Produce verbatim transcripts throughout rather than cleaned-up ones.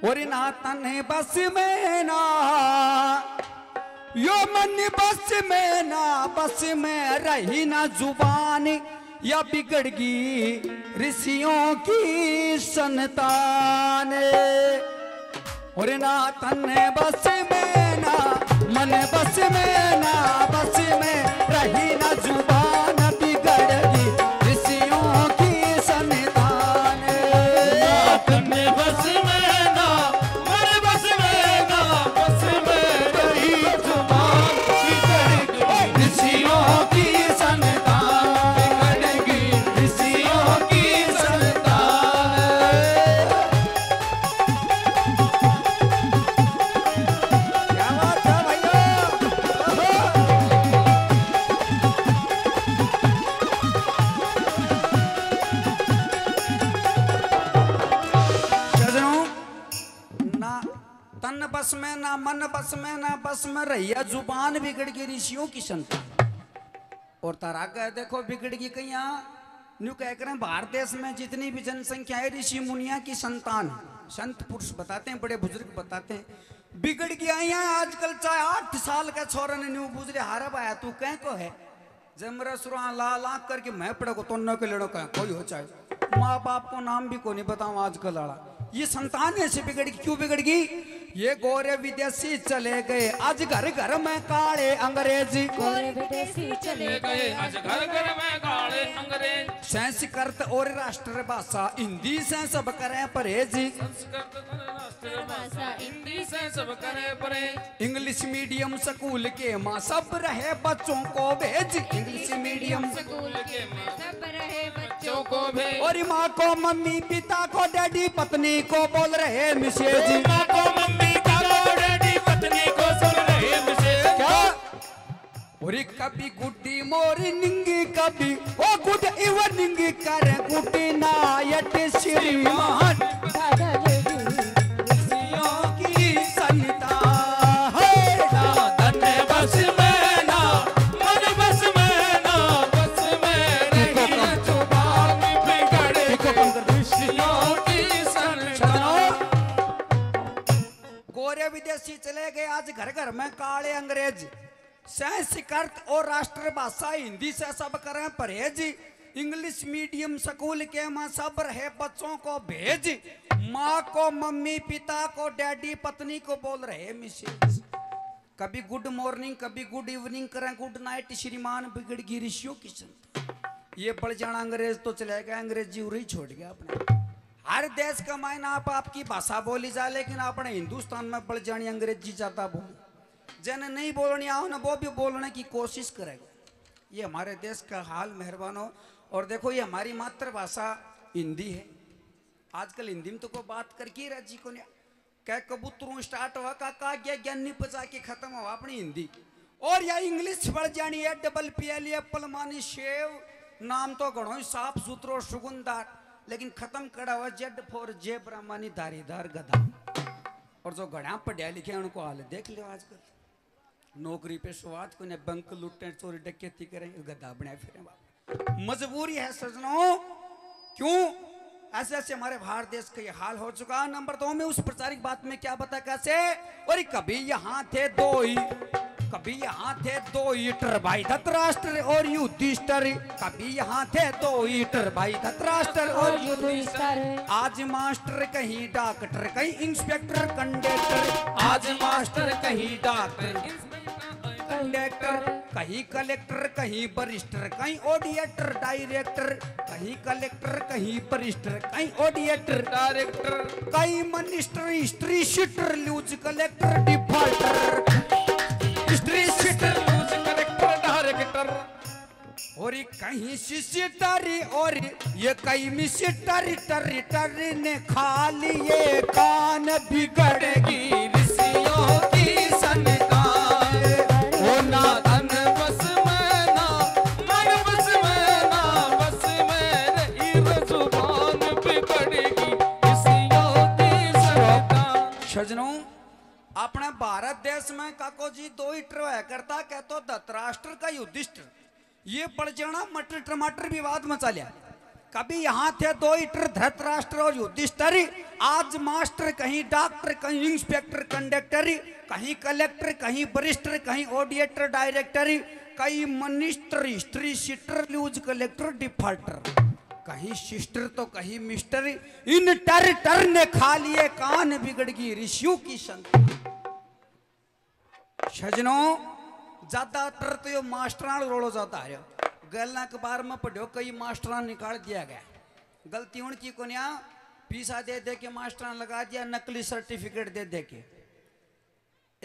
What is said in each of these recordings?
और ना तन बस में ना यो मन बस में ना, बस में रही ना जुबान, या बिगड़गी ऋषियों की संतान। और ना तन बस में ना, मन बस में ना, बस में रही ना जुबान, बिगड़गी ऋषियों की संतान। ना तन बस में ना, मन बस में ना, बस में रही जुबान, बिगड़गी ऋषियों की संतान, बिगड़गी ऋषियों की संतान। क्या बात है भैया। सजनों, ना तन बस में, ना मन बस में, ना बस में रहिया जुबान, बिगड़गी ऋषियों की संतान। और तारा आगे देखो बिगड़गी कईयां। न्यू कह करें, भारत देश में जितनी भी जनसंख्या है, ऋषि मुनिया की संतान, संत पुरुष बताते हैं, बड़े बुजुर्ग बताते हैं, बिगड़गी आई हैं आजकल। चाहे आठ साल का छोरा ने न्यू बुझ रहे, हारा भाया तू कह को है, जब मेरा सुरा ला ला करके मैं पड़े को तो न के लेनो कह कोई हो चाहे। माँ बाप को नाम भी को नहीं बताऊं आजकल आला। ये संतान ऐसे बिगड़गी, क्यों बिगड़गी? ये गोरे विदेशी चले गए, आज घर घर में काले अंग्रेजी। गोरे विदेशी चले गए, आज घर घर में काले अंग्रेज। संस्कृत और राष्ट्रभाषा हिंदी से सब करें परहेज। संस्कृत और राष्ट्रभाषा हिंदी से सब करें परहेज। इंग्लिश मीडियम स्कूल के माँ सब रहे बच्चों को भेज। इंग्लिश मीडियम स्कूल के माँ सब रहे बच्चों को भेज। और माँ को मम्मी, पिता को डैडी, पत्नी को बोल रहे मिसेज। माँ को मम्मी, पिता को डैडी, पत्नी को बोल रहे मिसेज। क्या? और कभी गुड मॉर्निंग, कभी ओ गुड इवनिंग, कर गुड नाइट श्रीमान। ऋषियों की संतान है। ना तन बस में ना, मन बस में ना, बस में रही ना जुबान, बिगड़ गई ऋषियों की संतान। गोरे विदेशी चले गए, आज घर घर में काले अंग्रेज। संस्कृत और राष्ट्रभाषा हिंदी से सब करें परहेज। इंग्लिश मीडियम स्कूल के माँ सब रहे बच्चों को भेज। माँ को मम्मी, पिता को डैडी, पत्नी को बोल रहे मिसेज। कभी गुड मॉर्निंग, कभी गुड इवनिंग करें गुड नाइट श्रीमान, बिगड़गी ऋषियों की संतान। ये बल जाना अंग्रेज तो चले गए, अंग्रेजी उरे ही छोड़ गया अपने। हर देश का मायना आप आपकी भाषा बोली जा, लेकिन अपने हिंदुस्तान में बल जानी अंग्रेजी ज्यादा बोली। जन नहीं बोलनी आओ ना, वो भी बोलने की कोशिश करेगा। ये हमारे देश का हाल, मेहरबानों। और देखो, ये हमारी मातृभाषा हिंदी है। आजकल हिंदी में तो कोई बात करके ही राजी को नहीं। कह कबूतरों स्टार्ट हुआ का, का गया ज्ञानी पचा के खत्म हुआ अपनी हिंदी। और या इंग्लिश पड़ जानी है, डबल पी एल एप्पल मानी सेव, नाम तो घणो ही साफ सुथरो सुगंधदार, लेकिन खत्म कड़ा हुआ जेड फॉर जेब्रा मानी धारीदार गधा। और जो घड़ा पढ़िया लिखे उनको हाल देख लो आजकल। नौकरी पे स्वाद कोने, बैंक लूटे, चोरी डकैती करें, गधा बने फिरे बाप। मजबूरी है सजनों, क्यों ऐसे ऐसे हमारे भारत देश का ये हाल हो चुका। नंबर दो में उस प्रचारिक बात में क्या बता कैसे, और कभी यहाँ थे दो ही, कभी यहाँ थे दो हीटर भाई धृतराष्ट्र और युधिष्ठिर, कभी यहाँ थे दो हीटर भाई धृतराष्ट्र और युधिष्ठिर। आज मास्टर कहीं डॉक्टर कहीं इंस्पेक्टर कंडक्टर, आज मास्टर कहीं डॉक्टर कंडक्टर, कहीं कलेक्टर कहीं बैरिस्टर, कहीं ऑडिटर डायरेक्टर, कहीं कलेक्टर कहीं बैरिस्टर, कहीं ऑडिटर डायरेक्टर, कहीं minister history sheeter loose collector defaulter, history sheeter loose collector director. और कहीं सिस्टर और ये कहीं मिस्टर, टर टर ने खा लिए कान, बिगड़गी ऋषियों की संतान। ओ ना तन बस में ना, मन बस में ना, बस में रही रे जुबान, बिगड़गी ऋषियों की संतान। सजनों, अपने भारत देश में काको जी दो हीटर होया करता, कह तो धृतराष्ट्र का युधिष्ठिर। ये पड़ जाना मटर टमाटर विवाद मचा लिया। कभी यहाँ थे दो इटर धृतराष्ट्र और युधिष्ठिर। आज मास्टर, कहीं डॉक्टर, कहीं इंस्पेक्टर, कंडक्टर, कहीं कलेक्टर, कहीं बरिस्टर, कहीं ऑडिटर डायरेक्टर, कहीं minister, history sheeter, news collector, defaulter, कहीं सिस्टर तो कहीं मिस्टर। इन टर टर ने खा लिए कान, बिगड़ गई ऋषियों की संतान। सजनों, ज्यादातर तो यो मास्टरां रोलो ज्यादा है। गैला अखबार में पढ़्यो, कई मास्टरां निकाल दिया गया। गलती उनकी कोन्या, पीसा दे दे के मास्टरां लगा दिया, नकली सर्टिफिकेट दे दे के।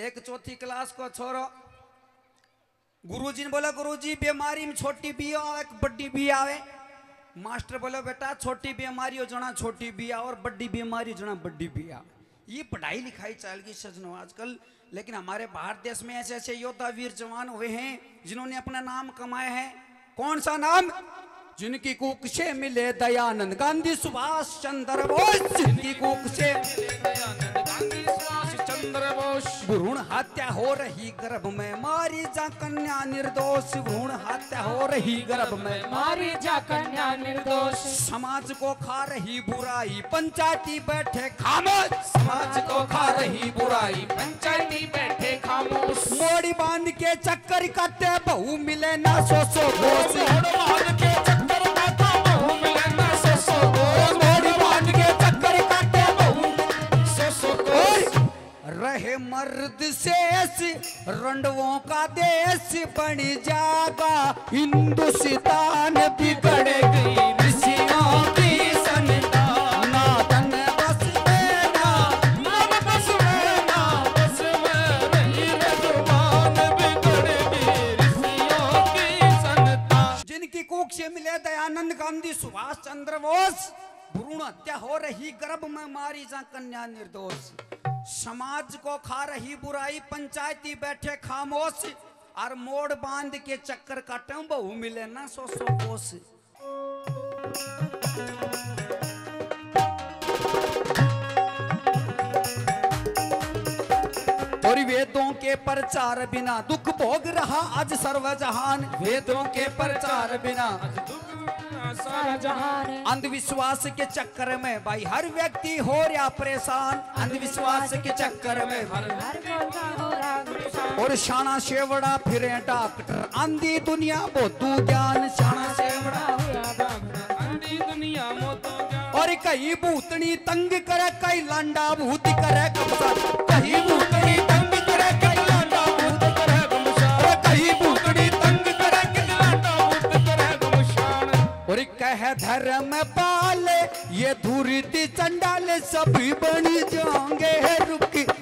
एक चौथी क्लास को छोरो गुरुजी ने बोला, "गुरुजी, बीमारी में छोटी भी आवे, एक बड़ी भी आवे।" मास्टर बोला, "बेटा, छोटी बीमारी हो जाना छोटी भी आवे और बड़ी बीमारी हो जाना बड़ी भी आवे।" ये पढ़ाई लिखाई चल गई सजनों आजकल, लेकिन हमारे भारत देश में ऐसे ऐसे योद्धा वीर जवान हुए हैं जिन्होंने अपना नाम कमाया है। कौन सा नाम? जिनकी कूख से मिले दयानंद गांधी सुभाष चंद्र बोस, जिनकी कूख से मिले दयानंद गांधी सुभाष चंद्र बोस। भ्रूण हत्या हो रही गर्भ में, मारी जा कन्या निर्दोष। भ्रूण हत्या हो रही गर्भ में, मारी जा कन्या निर्दोष। समाज को खा रही बुराई, पंचायती बैठे खामोश। समाज को खा रही बुराई, पंचायती बैठे खामोश। मोड़ी बांध के चक्कर काटे, बहू मिले ना सौ सौ कोस। मोड़ बांध के चक्कर काटे, बहू मिले ना सौ सौ कोस। मोड़ी बांध के चक्कर काटे, बहू सौ सौ कोस। रहे मर्द शेष, रंडवों का देश बन जागा हिंदुस्तान। बिगड़ गई ऋषियों की संतान। ना धन बस में ना, ना बस में ना, बस में रही रे जुबान। बिगड़ गई ऋषियों की संतान। जिनकी कूख से मिले दयानंद गांधी सुभाष चंद्र बोस, भ्रूण हत्या हो रही गर्भ में, मारी जा कन्या निर्दोष। समाज को खा रही बुराई, पंचायती बैठे खामोश। और मोड़ बांध के चक्कर काटे, बहू मिले ना सौ सौ कोस। और वेदों के प्रचार बिना दुख भोग रहा आज सर्व जहान। वेदों के प्रचार बिना आज दुख भोग रहा सारा जहान। अंधविश्वास के चक्कर में भाई हर व्यक्ति हो रहा परेशान। अंधविश्वास के चक्कर में हर हर कोई हो रहा परेशान। और शाना सेवड़ा फिरे डॉक्टर, आंधी दुनिया मोतू ज्ञान। शाना सेवड़ा हुआ डॉक्टर, आंधी दुनिया मोतू ज्ञान। और कहीं भूतनी तंग करे, कहीं लांडा भूत करे घमसान। कहीं भूतनी तंग करे, कहीं लांडा भूत करे घमसान। और कहीं भूतनी तंग करे, कहीं लांडा भूत करे घमसान। और कह धर्म पाल, ये धुरती चंडाल सभी बन जाएंगे रुक।